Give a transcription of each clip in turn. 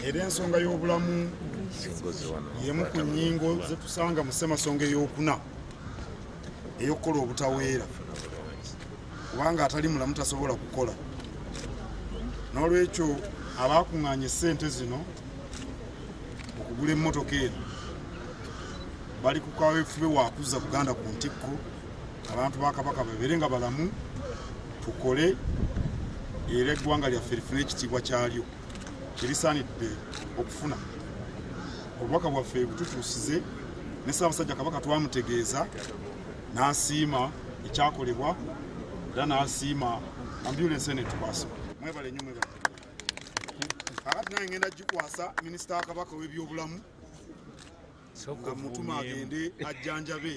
Era ensonga y'obulamu y'emu ku nnyingo zetusanga mu ssemasonga ey'okuna ey'okukola obutaweera, kubanga atali mulamu tasobola kukola. N'olwekyo abaakuŋŋaanya essente zino okugula emmotoka eno bali ku kaweefube wa kuzza Buganda ku ntikko, abantu ba Kabaka babeere nga balamu, tukole era eggwanga lyaffe lifune ekitiibwa kyalyo kyerisaanidde okufuna. Obubaka bwaffe bututuusize ne Ssaabasajja Kabaka twamutegeeza n'asiima ekyakolebwa era n'asiima ambulensi eno etukwasibwa. Mwebale nnyo, mwebale. Kakati nange ngenda gikwasa minisita wa Kabaka ow'ebyobulamu nga mutuma agende ajjanjabe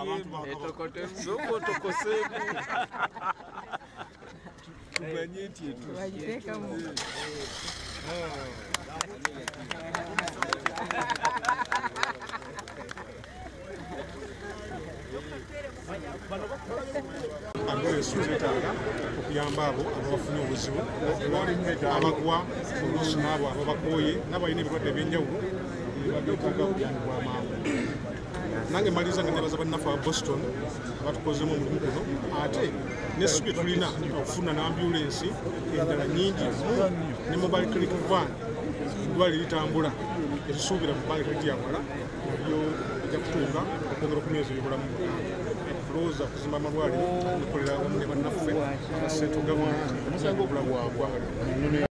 abantu ba Kabaka. Ambulensi tuzeetaaga okuyamba abo ababafunye obuzibu, abagwa oluusi n'abo ababakooye n'abalina ebirwadde ebyenjawulo ebabyetaaga okuyambibwa amangu. Nange maliriza nga nebaza bannaffe aba Boston abatukozeemu omulimu guno, ate n'essuubi tulina okufuna n'ambulensi endala nnyingi ne mobile clinic van, eddwaliro eritambula erisuubira mu bbanga etali lyawala nalyo ejja kutuuka okwongera okunyweza ebyobulamu mu Buganda. Tulowooza okuzimba amalwaliro okukolera awamu ne bannaffe aba central government obulamu bwa ggwanga lyonna.